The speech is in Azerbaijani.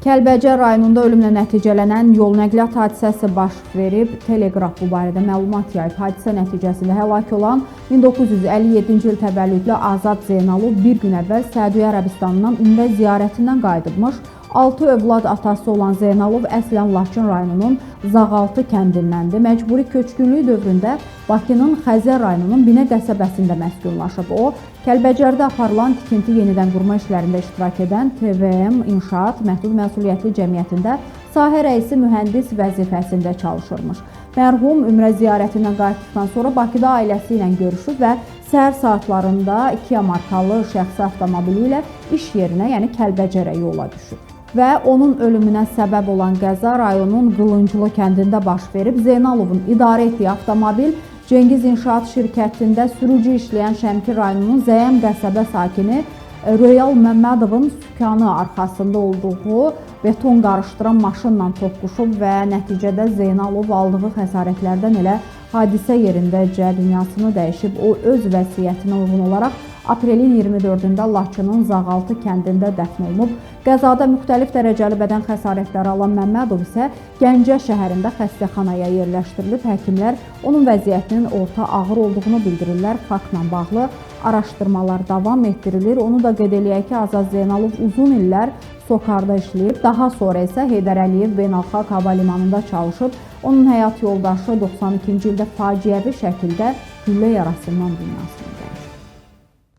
Kəlbəcər rayonunda ölümlə nəticələnən yol nəqliyyat hadisəsi baş verib. Teleqraf bu barədə məlumat yayıb. Hadisə nəticəsində həlak olan 1957-ci il təvəllüdlü Azad Zeynalov bir gün əvvəl Səudiyyə Ərəbistanından ümrə ziyarətindən qayıdıbmış. 6 övlad atası olan Zeynalov əslən Laçın rayonunun Zağaltı kəndindəndir. Məcburi köçkünlük dövründə Bakının Xəzər rayonunun Binə qəsəbəsində məskunlaşıb. O, Kəlbəcərdə aparılan tikinti yenidən qurma işlərində iştirak edən TVM İnşaat Məhdud Məsuliyyətli Cəmiyyətində sahə rəisi mühəndis vəzifəsində çalışırmış. Mərhum ümrə ziyarətindən qayıtdıqdan sonra Bakıda ailəsi ilə görüşüb və səhər saatlarında Kia markalı şəxsi avtomobili ilə iş yerinə, yəni Kəlbəcərə yola düşüb. Və onun ölümünə səbəb olan qəza rayonun Qılınclı kəndində baş verib. Zeynalovun idarə etdiyi avtomobil Cengiz İnşaat şirkətində sürücü işləyən Şəmkir rayonunun Zəyəm qəsəbə sakini Royal Məmmədovun sükanı arxasında olduğu beton qarışdıran maşınla toqquşub və nəticədə Zeynalov aldığı xəsarətlərdən elə hadisə yerindəcə dünyasını dəyişib. O, öz vəsiyyətinə uyğun olaraq aprelin 24-də Laçının Zağaltı kəndində dəfn olunub. Qəzada müxtəlif dərəcəli bədən xəsarətləri alan Məmmədov isə Gəncə şəhərində xəstəxanaya yerləşdirilib. Həkimlər onun vəziyyətinin orta ağır olduğunu bildirirlər. Faktla bağlı araşdırmalar davam etdirilir. Onu da qeyd eləyək ki, Azad Zeynalov uzun illər Sokarda işləyib, daha sonra isə Heydər Əliyev Beynəlxalq Hava Limanında çalışıb. Onun həyat yoldaşı 92-ci ildə faciəvi şəkildə güllə yarasından dünyasını dəyişib.